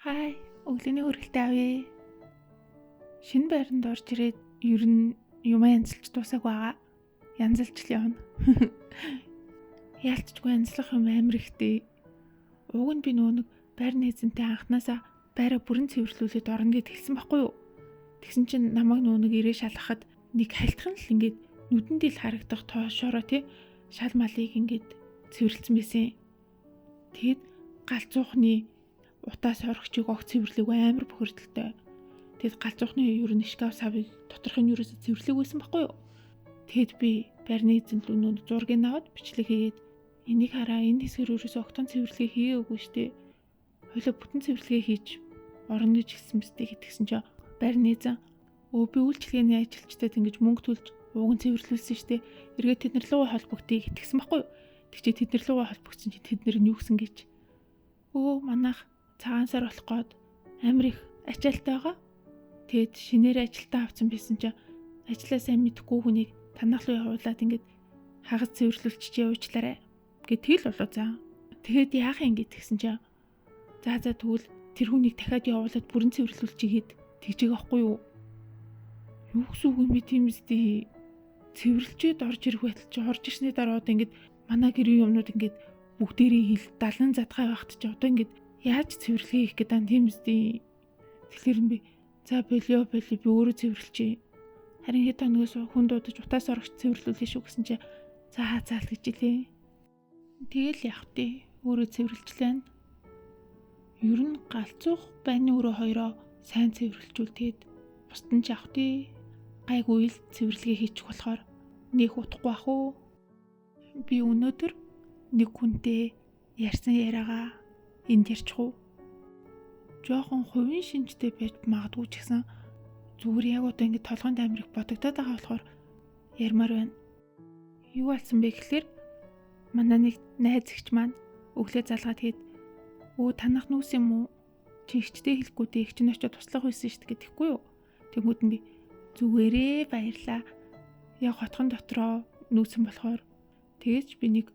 Хай, өглөөний хүргэлтээ авъя. Шинэ байранд орж ирээд ер нь юм янзалж дуусаагүй байгаа. Янзалж л явна. Яалтчгүй янзлах юм амар ихтэй. Уг нь би нөгөө нэг байрны эзэнтэй анханасаа байраа бүрэн цэвэрлүүлээд орно гэд хэлсэн байхгүй юу? Тэгсэн чинь намайг нөгөө нэг ирээ шалгахад нэг хальтхан л ингээд нүдэнд ил харагдах тоошороо тий шал малыг ингээд цэвэрлсэн байсан. Тэгэд галзуухны утаас орогчийг огт цэвэрлээгүй амар бохирдолтой. Тэгэд галзуухны ер нь шкаф савыг доторх нь ерөөсө цэвэрлээгүй байсан байхгүй юу? Тэгэд би байрны эзэн лүү нөө зургийг аваад бичлэг хийгээд энийг хараа, энэ хэсгэр ерөөсө огтон цэвэрлэгээ хийгээгүй штэ. Хойлоо бүтэн цэвэрлэгээ хийж орно гэж хэлсэн мэт гэтгсэн чинь байрны эзэн өө би үйлчилгээний ажилчдад ингэж мөнгө төлж ууг нь цэвэрлүүлсэн штэ. Эргээд тэд нар луу холбогдъё гэтгсэн байхгүй юу? Тэг чи тэд нар луугаа холбогдсон чи тэд нар нь юу гэсэн гэж. Өө манайх цагаан сар болох гээд амар их ачаалтай байгаа. Тэгэд шинээр ажилтаа авсан байсан чинь ажлаа сайн мэдэхгүй хүнийг танах руу явуулаад ингээд хагас цэвэрлүүлчихээ уучлаарай гэт тэгэл болоо за. Тэгэд яах юм гэт тэгсэн чинь за тэгвэл тэр хүнийг дахиад явуулаад бүрэн цэвэрлүүлчихгээд тэгж байгаа байхгүй юу? Юу гэсэн үг юм бэ тийм үстэй? Цэвэрлжээд орж ирэх байтал чи орж ирсний дараа одоо ингээд манай гэрийн юмнууд ингээд бүгдээрээ хил далан задгай байхад чи одоо ингээд яаж цэвэрлэгээ хийх гэдэг юм тийм үстэй. Тэгэхээр би за болио би өөрөө цэвэрлчихье. Харин хэд хоногоос хүн дуудаж утаас орогч цэвэрлүүлээ шүү гэсэн чи за заал гэж илээ. Тэгэл явах тий өөрөө цэвэрлжлээ. Ер нь галзуух байны өрөө хоёроо сайн цэвэрлжүүл тэгээд бусд нь ч явах тий гайгүй ил цэвэрлэгээ хийчих болохоор нэх утахгүй ах уу. Би өнөөдөр нэг хүнтэй ярьсан яриагаа энд ярьчих уу. Жохон хувийн шинжтэй байж магадгүй ч гэсэн зүгээр яг одоо ингэ толгойн амар их бодогдоод байгаа болохоор ярмаар байна. Юу болсон бэ гэхлээр манай нэг найз эгч маань өглөө залгаад тэгээд өө танах нүүс юм уу? Чи эгчтэй хэлэхгүй дээ, эгч нь очиод туслах байсан шүү дээ гэхгүй юу? Тэнгүүд нь би зүгээрээ баярлаа. Яг хотхон дотроо нүүсэн болохоор тэгэж би нэг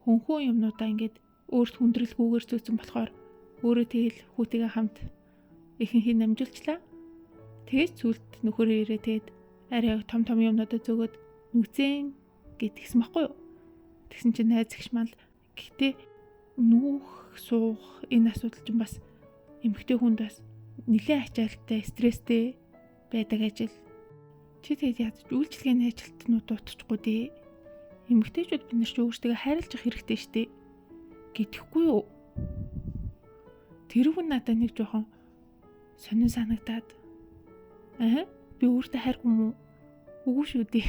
хөнхөн юмнуудаа ингээд өөрт хүндрэлгүйгээр зөөцөн болохоор өөрөө тэгэл хүүтэйгээ хамт ихэнхийг намжуулчлаа. Тэгэж сүлд нөхөрөө ирээ тэгээд арай том том юмнуудаа зөөгөөд нүцэн гэдгийгсэн байхгүй юу? Тэгсэн чинь найз эгч маань гэхдээ нүүх суух энэ асуудал чинь бас эмэгтэй хүнд бас нэлээд ачаалттай, стресстэй байдаг ажил. Чи тэгээд ядаж үйлчилгээний ажилтнууд дутчихгүй дээ. Эмэгтэйчүүд бид нар ч өөрсдөө хайрлаж явах хэрэгтэй штэ гэдэхгүй юу? Тэр хүн надад нэг жоохон сонин санагдаад аа би өөртөө хайргүй юм уу? Үгүй шүү дээ.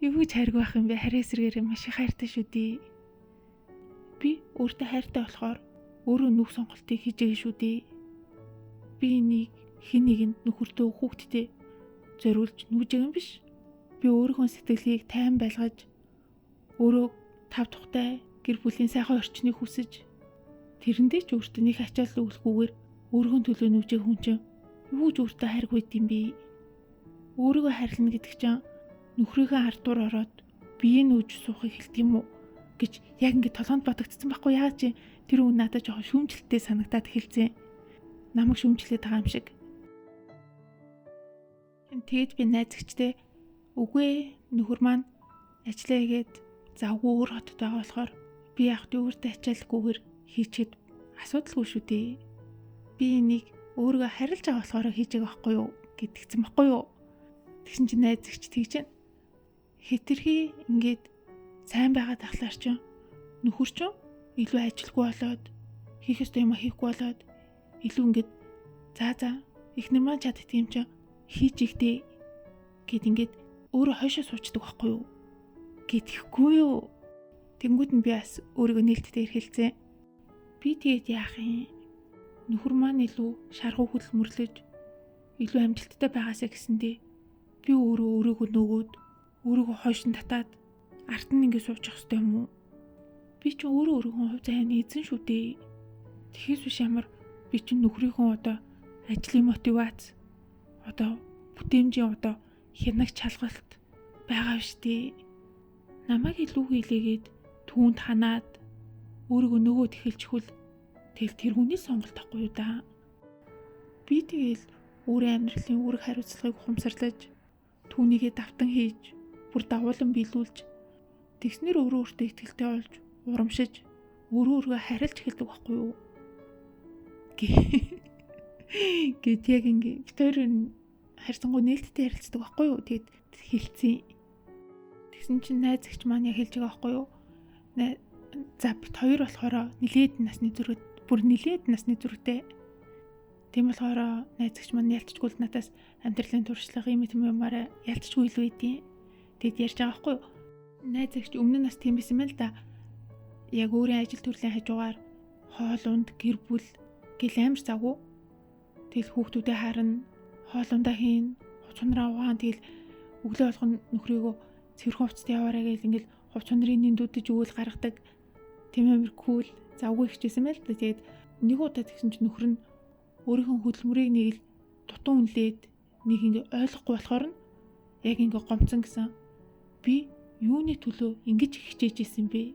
Юу гэж хайргүй байх юм бэ? Харин эсрэгээрээ маш их хайртай шүү дээ. Би өөртөө хайртай болохоор өөрөө нүх сонголтыг хийж байгаа шүү дээ. Би энийг хин нэгэнд нөхөртөө хүүхдтэй зориулж нүүж байгаа юм биш. Би өөрийнхөө сэтгэлийг тайван байлгаж өөрөө тав тухтай гэр бүлийн сайхан орчныг хүсэж тэрэндээ ч өөртөө нэг ачаал өгөхгүйгээр өөрийнхөө төлөө нүүж байгаа хүн чинь юу ч өөртөө хайргүй юм бэ? Өөрийгөө хайрлана гэдэг чинь нөхрийнхөө ардуур ороод бие нүүж суухыг хэлдэг юм уу гэж яг ингэ толгойд бодогдсон байхгүй яа чи тэр үн надад жоохон шүүмжлэлтэй санагдаад эхэлсэн. Намайг шүүмжлээд байгаа юм шиг. Тэгэд би найз эгчтэй үгүй нөхөр маань ажиллаа хийгээд завгүй өөр хотод байгаа болохоор би яг тэ өөртөө ачаалгүйгээр хийчихэд асуудалгүй шүү дээ. Би энийг өөрийгөө харилж байгаа болохоор хийж байгаа байхгүй юу гэдгийгсэн байхгүй юу. Тэгсэн чинь найз эгч тэгж чинь хэтэрхий ингээд сайн байгаад ахлаар чинь нөхөр чинь илүү ажилгүй болоод хийх ёстой юм хийхгүй болоод илүү ингээд за эхнэр маань чаддаг юм чинь хийж ихтэй гэд ингээд өөрөө хойшоо суучдаг байхгүй юу гэдэхгүй юу. Тэнгүүд нь би бас өөрийгөө нээлттэй эрхэлцээ. Би тэгээд яах юм? Нөхөр маань илүү шаргуу хөдөлмөрлөж илүү амжилттай байгаасаа гэсэндээ би өөрөө өөрийгөө нөгөөд өөрийгөө хойш нь татаад арт нь ингэ суучих хэвтэй юм уу? Би ч өөрөө өөрийнхөө хувь заяаны эзэн шүү дээ. Тэгэхээс биш ямар би чинь нөхрийнхөө одоо ажлын мотивац одоо бүтээмжийн одоо хянаг чалгалт байгаа биш дээ. Намайг илүү хийлээгээд түүнд ханаад өөрийгөө нөгөөд эхэлчихвэл Тэгэл тэр хүний сонголт ахгүй юу да. Би тэгэл өөрийн амьдралын үүрэг хариуцлагыг ухамсарлаж, түүнийгээ давтан хийж, бүр дагуулan биелүүлж, тэгснэр өөрөө өөртөө итгэлтэй болж, урамшиж, өөрөө өөрийгөө харилж эхэлдэг байхгүй юу? Гэт яг ингээ бит хоёр харьцангуй нээлттэй ярилцдаг байхгүй юу? Тэгэд хэлцэн. Тэгсэн чинь найз эгч маань яг хэлж байгаа байхгүй юу? За бит хоёр болохоор нилээд насны зүрх, бүр нилээд насны зүрхтэй. Тийм болохоор найз эгч маань ялцчгүй л надаас амьдралын туршлага юм тийм юмараа ялцчгүй илүү идэв. Тэгэд ярьж байгаа байхгүй юу? Найз эгч өмнө нь бас тийм байсан юм л да. Яг өөрийн ажил төрлийн хажуугаар хоол унд, гэр бүл гэл амар завгүй. Тэгэл хүүхдүүдээ харна, хоол ундаа хийн, хувц хунараа угаан, тэгэл өглөө болгон нөхрийгөө цэвэрхэн хувцас яваарай гэл ингээл хувц хунарын нэндүүдэж өгөөл гаргадаг. Тийм амар кул завгүй хичээсэн байл та. Тэгээд нэг удаа тэгсэн чинь нөхөр нь өөрийнхөө хөдөлмөрийг нэг л дутуу үнэлээд нэг ингээ ойлгохгүй болохоор нь яг ингээ гомцсон гэсэн. Би юуны төлөө ингэж хичээж исэн бэ?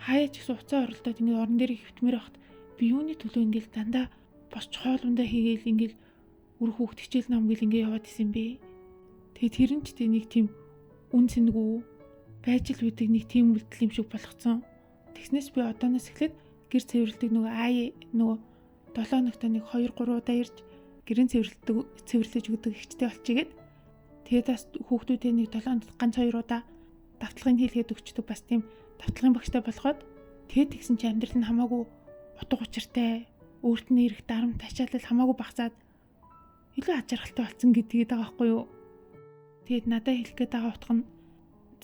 Хаяа ч гэсэн уцаа оролдоод ингээ орон дээр хэвтмээр байхад би юуны төлөө ингээл дандаа босч хоол ундаа хийгээл ингээл үр хүүхд хичээл ном гэл ингээ яваад исэн бэ? Тэгээд тэр нь ч тэг нэг тийм үн цэнгүй байж л үүдэг нэг тийм үйлдэл юм шиг болгоцсон. Тэгснээс би одооноос эхлээд гэр цэвэрлдэг нөгөө аа нөгөө 7 хоногт нэг 2 3 удаа ирж гэрэн цэвэрлдэг цэвэрлэж өгдөг ихчтэй болчихгээд тэгээд бас хүүхдүүдээ нэг 7 хоногт ганц 2 удаа давталгыг хийлгээд өгчдөг бас тийм давталгын багштай болгоод тэгээд тэгсэн чи амьдрал нь хамаагүй утга учиртай өөрт нь ирэх дарамт ачаалал хамаагүй багасаад илүү аж аргалтай болсон гэдгээд байгаа байхгүй юу. Тэгээд надад хэлэх гээд байгаа утга нь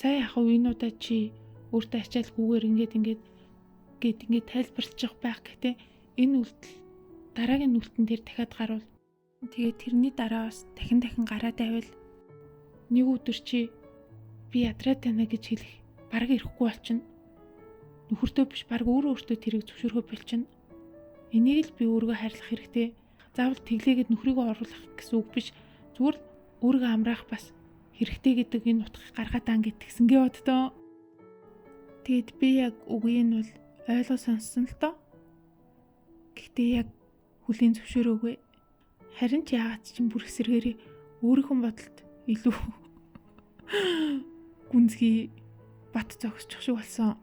за яах вэ энэ удаа чи өөртөө ачаалгүйгээр ингээд ингээд гэд ингээд тайлбарлчих байх гэхдээ энэ үйлдэл дараагийн нүлтэн дээр дахиад гарвал тэгээд тэрний дараа бас дахин дахин гараад байвал нэг өдөр чи би ядраад байна гэж хэлэх бараг ирэхгүй болчихно. Нөхөртөө биш бараг өөрөө өөртөө тэрийг зөвшөөрөхөө болчихно. Энийг л би өөрийгөө хайрлах хэрэгтэй. Заавал тэглээгээд нөхрийгөө оруулах гэсэн үг биш. Зүгээр л өөрийгөө амраах бас хэрэгтэй гэдэг энэ утгыг гаргаад аан гэтгсэнгээ боддоо. Тэгэд би яг үгийг нь бол ойлгож сонссон л доо. Гэхдээ яг хүлийн зөвшөөрөөгүй. Харин ч яагаад ч юм бүр эсэргээрээ өөрийнхөө бодолд илүү гүнзгий бат зогсчих шиг болсон.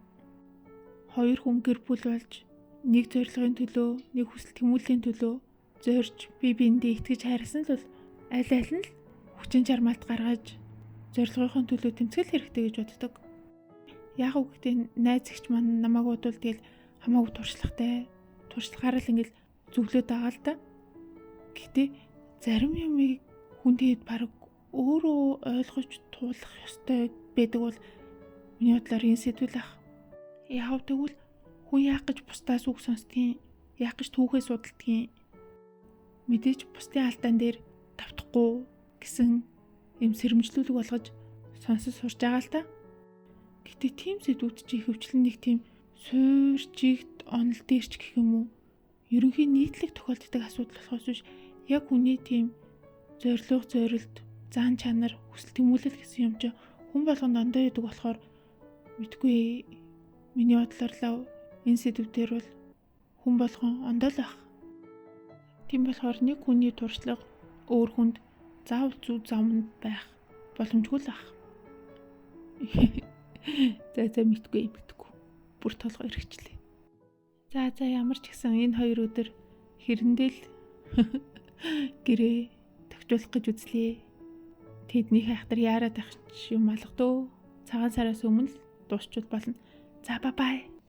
Хоёр хүн гэр бүл болж нэг зорилгын төлөө, нэг хүсэл тэмүүллийн төлөө зорж бие биендээ итгэж хайрласан л бол аль аль нь л хүчин чармаалт гаргаж зорилгынхон төлөө тэмцэл хэрэгтэй гэж боддог. Яг үг гэхдээ найз эгч маань намайг бодвол тэгэл хамаагүй туршлагатай. Туршлагаар л ингээл зөвлөд байгаа л да. Гэхдээ зарим юмыг хүн тэгээд баг өөрөө ойлгож туулах ёстой байдаг бол миний бодлоор энэ сэдвэл ах. Яг тэгвэл хүн яах гэж бусдаас үг сонсдгийн, яах гэж түүхээ судалдгийн. Мэдээж бусдын алдаан дээр давтахгүй гэсэн юм сэрэмжлүүлэг болгож сонсож сурч байгаа л та. Гэтэ тийм сэдвүүд чи ихэвчлэн нэг тийм суур чигт онол дээрч гэх юм уу? Ерөнхий нийтлэг тохиолддог асуудал болохоос биш яг хүний тийм зорилго, зорилт, зан чанар, хүсэл тэмүүлэл гэсэн юм чи хүн болгонд ондоо идэг болохоор мэдгүй миний бодлоор л энэ сэдвээр бол хүн болгон ондоо л байх. Тийм болохоор нэг хүний туршлага өөр хүнд заавал зөв замд байх боломжгүй л ах. За мэдгүй. Бүр толгой эргэчлээ. За ямар ч гэсэн энэ хоёр өдөр хэрэндээ л гэрээ тохижуулах гэж үзлээ. Тэдний хайхтар яарад байх юм алга дөө. Цагаан сараас өмнө л дуусчвал болно. За бай бай.